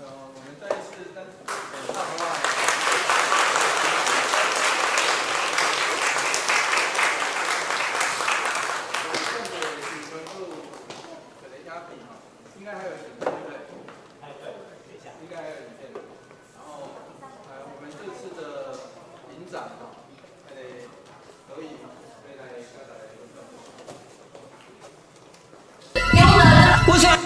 我們再一次單大頭啊！應該還有影片，對不對？對，等一下，應該還有影片。然後，我們這次的營長哈，可以可以來剛才。我想。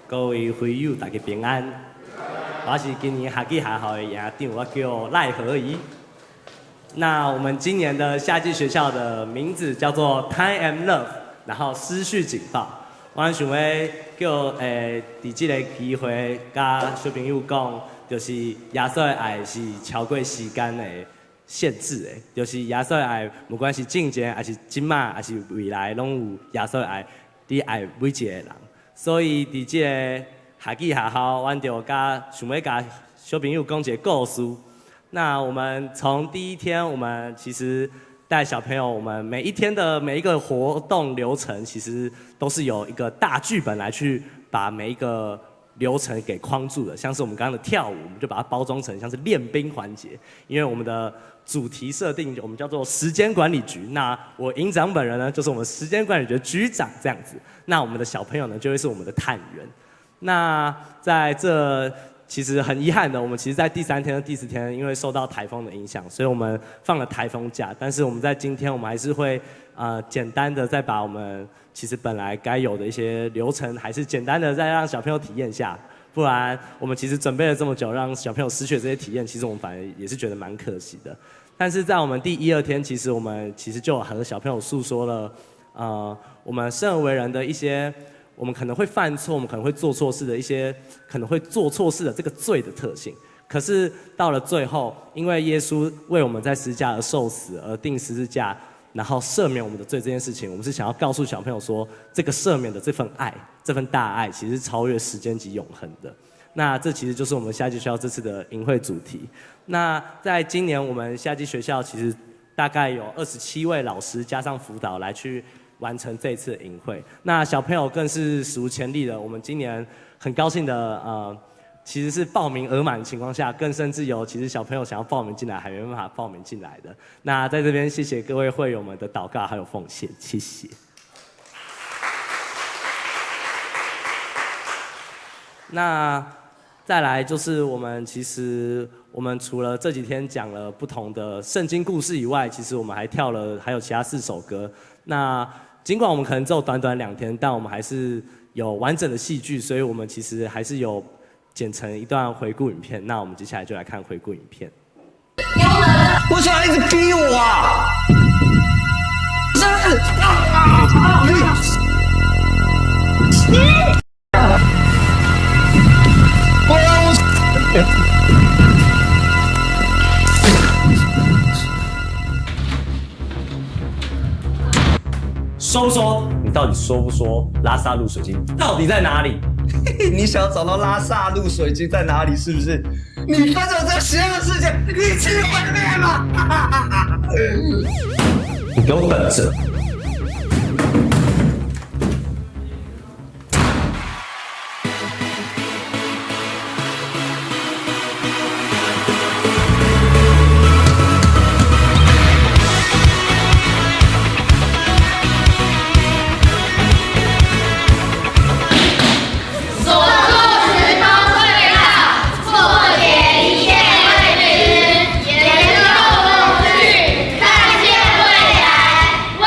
各位會友，大家平安。我是今年夏季學校的營長，我叫賴和儀。那我們今年的夏季學校的名字叫做 Time and Love，然後思緒警報。我想欲叫佇這个機會，佮小朋友講，就是耶穌的愛是超過時間的限制的，就是耶穌的愛，不管是進前，還是這馬，還是未來，攏有耶穌的愛，佇愛每一个人。所以佇這个夏季學校，阮就佮想欲共小朋友講一个故事。那我們從第一天，我們其實帶小朋友，我們每一天的每一個活動流程，其實都是有一個大劇本來去把每一個流程給框住的。像是我們剛剛的跳舞，我們就把它包裝成像是練兵環節，因為我們的主題設定，我們叫做時間管理局。那我營長本人呢，就是我們時間管理局的局長這樣子。那我們的小朋友呢，就會是我們的探員。那在這其實很遺憾的，我們其實，在第三天和第四天，因為受到颱風的影響，所以我們放了颱風假。但是我們在今天，我們還是會簡單的再把我們其實本來該有的一些流程，還是簡單的再讓小朋友體驗一下。不然，我們其實準備了這麼久，讓小朋友失去了這些體驗，其實我們反而也是覺得蠻可惜的。但是在我們第一二天，其實我們其實就和小朋友訴說了，我們生而為人的一些，我們可能會犯錯，我們可能會做錯事的一些，可能會做錯事的這個罪的特性。可是到了最後，因為耶穌為我們在十字架而受死，而釘十字架，然後赦免我們的罪這件事情，我們是想要告訴小朋友說，這個赦免的這份愛，這份大愛，其實是超越時間及永恆的。那這其實就是我們夏季學校這次的營會主題。那在今年，我們夏季學校其實大概有27位老師加上輔導來去完成這次的營會。那小朋友更是史無前例的，我們今年很高興的，其實是報名額滿的情況下，更甚至有其實小朋友想要報名進來，還沒辦法報名進來的。那在這邊謝謝各位會友們的禱告還有奉獻，謝謝。那再來就是我們其實我們除了這幾天講了不同的聖經故事以外，其實我們還跳了還有其他四首歌。那儘管我們可能只有短短2天，但我們還是有完整的戲劇，所以我們其實還是有剪成一段回顧影片。那我們接下來就來看回顧影片。為什麼一直逼我啊？說不說？你到底說不說？拉薩路水晶到底在哪裡？你想要找到拉薩路水晶在哪裡？是不是？你跟着這個邪惡世界一起毀滅嗎？你給我等着！看見未來，萬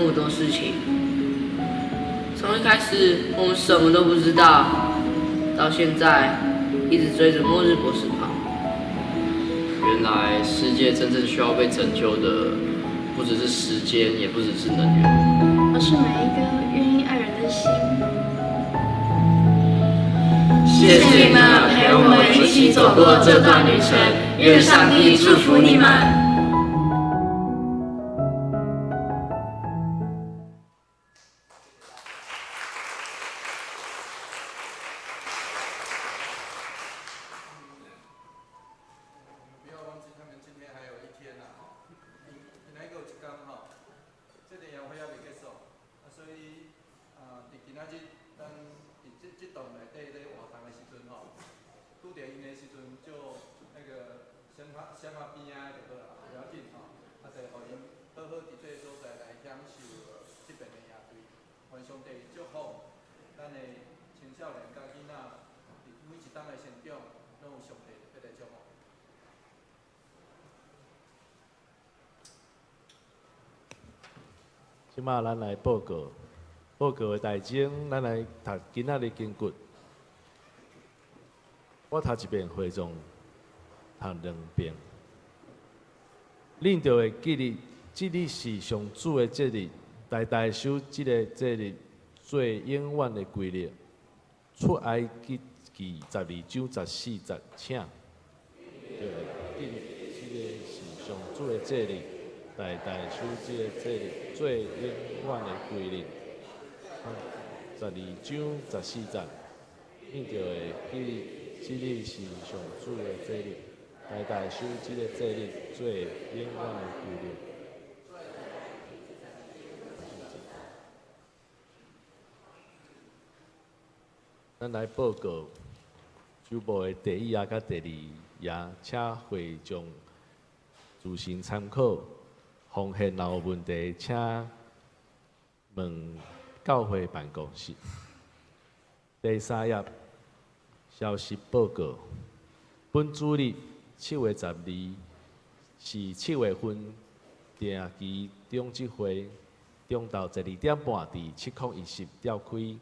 麼多事情。從一開始我們什麼都不知道，到現在一直追着末日博士跑。原來世界真正需要被拯救的，不只是時間，也不只是能源，而是每一個願意愛人的心。謝謝你們陪我們一起走過這段旅程，願上帝祝福你們。不要忘記，他們今天還有一天呐，今仔閣有一工吼，這個宴會猶未結束，啊，所以啊，佇今仔日咱佇這這棟內底咧活動的時陣吼，拄著𪜶的時陣，就那個閃仔閃仔邊仔就好啦，無要緊吼，啊，就予𪜶好好佇這個所在來享受這邊的營隊，願上帝祝福咱的青少年佮囡仔，佇每一冬的成長，攏有上帝特別來祝福。這馬咱來報告，報告的內容，咱來讀今仔日經骨。我讀一遍會眾，讀兩遍。恁著會記得，這日是上主的節日，代代守這个節日做永遠的規律。出埃及記12章14節，請。著會記得，這个是上主的節日。代代守這个節日做永遠的規律。12章14節，恁著會記得，這日是上主的節日，代代守這个節日做永遠的規律。咱來報告週報的第一頁佮第二頁，請會眾自行參考。奉獻若有問題，請問教會辦公室。第三頁消息報告：本主日7月12是7月份定期長執會，中晝12點半佇701室召開，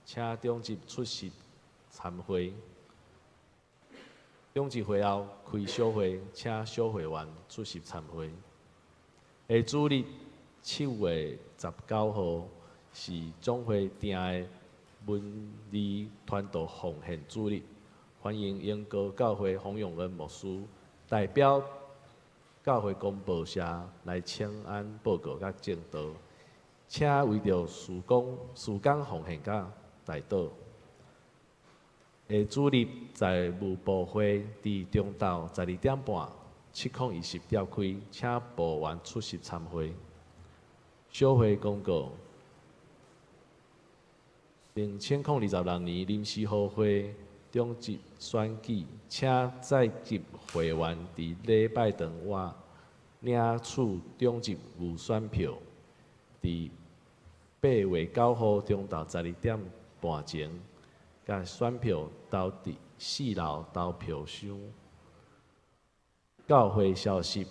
請長執出席參會。長執會後開小會，請小會員出席參會。下主日7月19號是總會定的文字傳道奉獻主日，歡迎英國教會洪永恩牧師代表教會公報社來請安報告佮證道，請為著事工事工奉獻佮代禱。下主日在務部會佇中晝12點半。701室召開，請部員出席參會。小會公告：2026年臨時好會長執選舉，請在籍會員佇禮拜當晚領取長執預選票，佇8月9號中晝12點半前，共選票投佇四樓投票箱。教會消息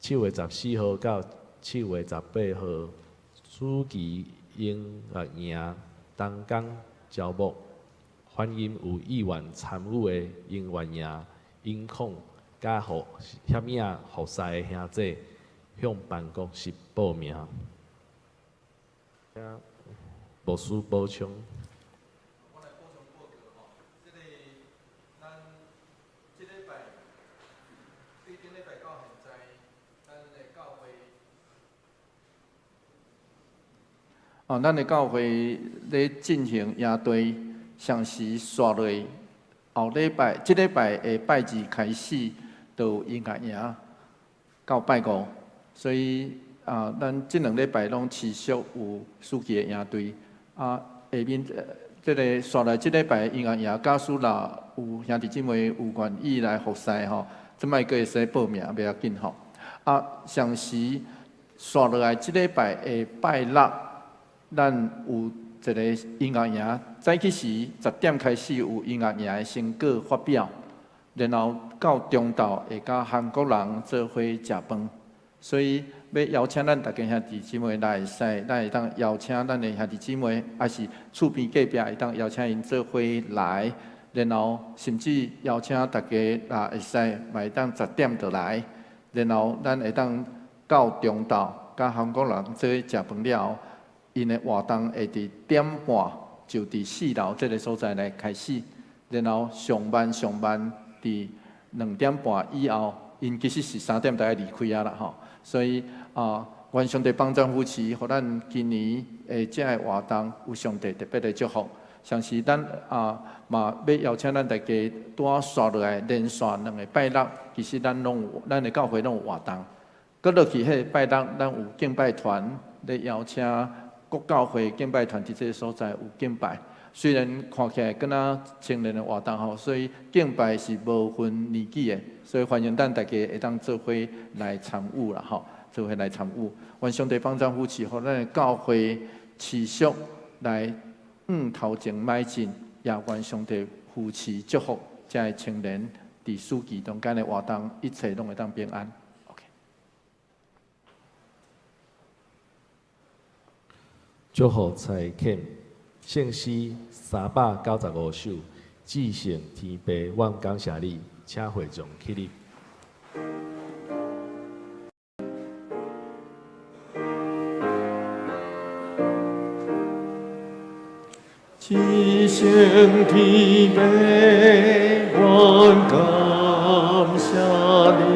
：7月14號到7月18號，暑期音樂營東港招募，歡迎有意願參與的音樂營音控佮攝影服侍的兄弟，向辦公室報名。請牧師補充。我來補充報告吼，這個咱這禮拜對頂禮拜到現在，咱的教會，哦，咱的教會咧進行營隊，上時紲落後禮拜，這禮拜的拜二開始，就有音樂營到拜五，所以啊，咱這兩禮拜攏持續有暑期的營隊。啊，下面這个紲來這禮拜音樂營，假使若有兄弟姊妹有願意來服侍吼，這擺閣會使報名，袂要緊吼。啊，上時紲落來這禮拜的拜六，咱有一个音樂營，早起時10點開始有音樂營的成果發表，然後到中晝會佮韓國人做伙食飯，所以欲邀請咱逐家兄弟姊妹來會使，咱會當邀請咱的兄弟姊妹，抑是厝邊隔壁會當邀請𪜶做伙來，然後甚至邀請大家若會使，嘛會當10點就來，然後咱會當到中晝，佮韓國人做伙食飯了後，𪜶的活動會佇點半就佇4樓這个所在來開始，然後上慢上慢佇2點半以後，𪜶其實是3點就愛離開啊啦吼，所以啊，願上帝幫贊扶持，予咱今年的這个活動有上帝特別的祝福。像是咱啊嘛欲邀請咱大家拄仔紲落來連續兩个拜六，其實咱攏有咱的教會攏有活動。閣落去彼个拜六，咱有敬拜團咧邀請各教會敬拜團佇這个所在有敬拜。雖然看起來敢若青年的活動吼，所以敬拜是無分年紀的，所以歡迎咱大家會當做伙來參與啦吼，做伙來參與。願上帝幫贊扶持，予咱的教會持續來向頭前邁進，也願上帝扶持祝福遮个青年佇暑期中間的活動，一切攏會當平安。OK。祝福蔡肯聖詩395首，至聖天父，阮感謝你，請會眾起立。至聖天父，阮感謝你，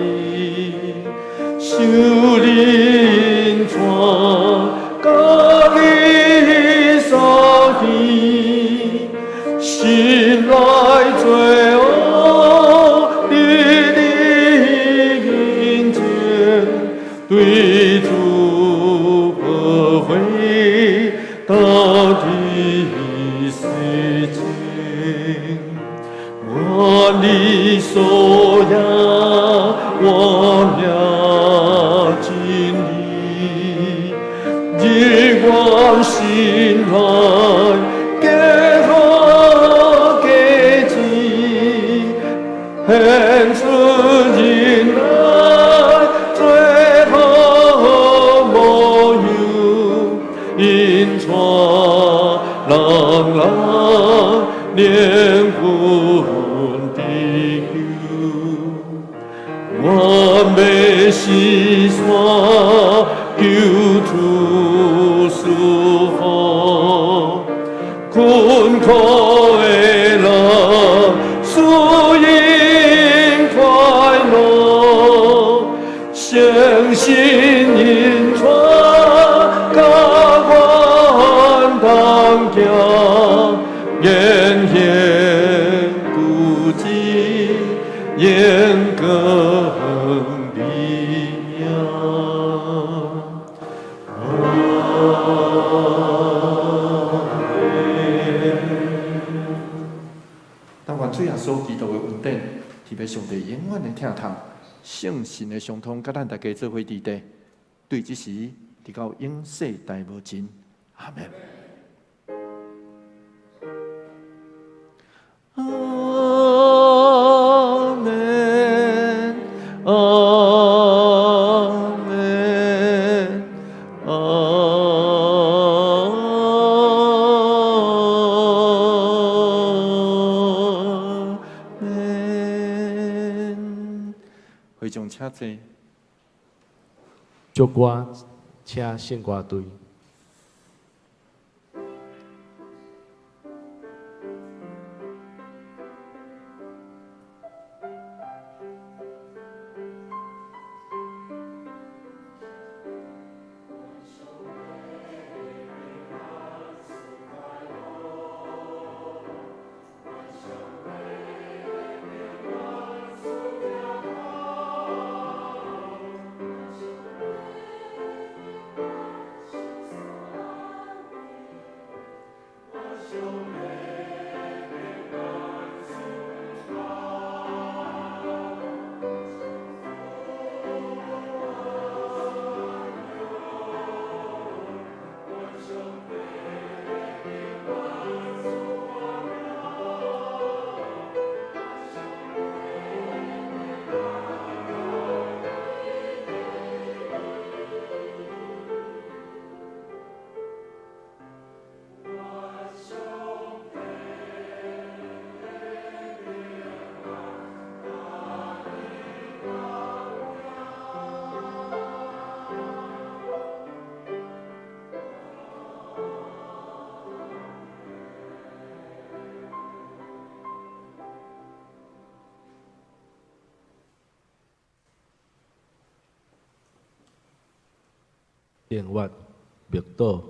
受恁傳甲你所見，心內罪惡佇你面前，對主寶血到底洗淨，願你所仰望命真理，日光心內加好加濟，顯出仁愛最好模樣，引帶人人靈魂得救。願欲洗刷救主賜福，困苦的人賜因快樂，相信引帶佮阮同行，言行古迹永更你名。阿們。但願主耶穌基督的恩典，天父上帝永遠的疼痛，聖神的相通，佮咱大家做伙佇地，對這時直到永世代無盡。阿們。阿們，阿們，阿們。會眾請坐。祝歌，請聖歌隊。永遠默禱。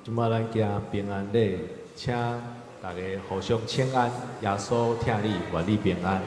這擺咱行平安禮，請大家互相請安，耶穌疼你，願你平安。